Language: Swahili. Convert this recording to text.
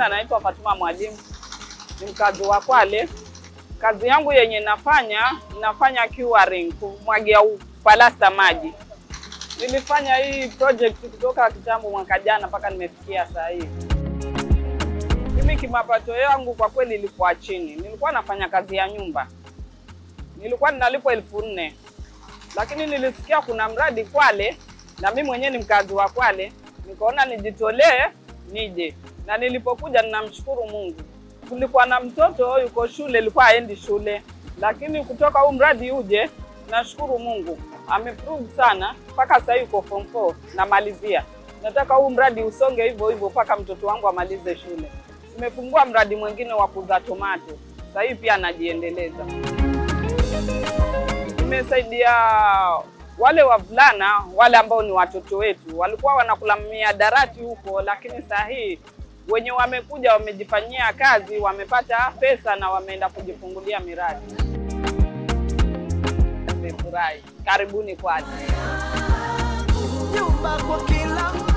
Majina naitwa Fatuma Mwalimu, ni mkazi wa Kwale. Kazi yangu yenye nafanya curing, kumwagia palasta maji. Nilifanya hii project kutoka kitambo mwaka jana mpaka nimefikia saa hii. Mimi kimapato yangu kwa kweli ilikuwa chini. Nilikuwa nafanya kazi ya nyumba, nilikuwa ninalipwa 4,000, lakini nilisikia kuna mradi Kwale na mimi mwenyewe ni mkazi wa Kwale, nikaona nijitolee nije, na nilipokuja ninamshukuru Mungu. Kulikuwa na mtoto yuko shule, ilikuwa aendi shule, lakini kutoka huu mradi uje, nashukuru Mungu ameprove sana mpaka sasa yuko form 4 namalizia. Nataka huu mradi usonge hivyo hivyo mpaka mtoto wangu amalize shule. Nimefungua mradi mwingine wa kuuza tomato, sasa hivi pia najiendeleza. Nimesaidia wale wavulana wale ambao ni watoto wetu walikuwa wanakula mihadarati huko, lakini saa hii wenye wamekuja wamejifanyia kazi, wamepata pesa na wameenda kujifungulia miradi. Nimefurahi. Karibuni Kwale. Nyumba kwa kila.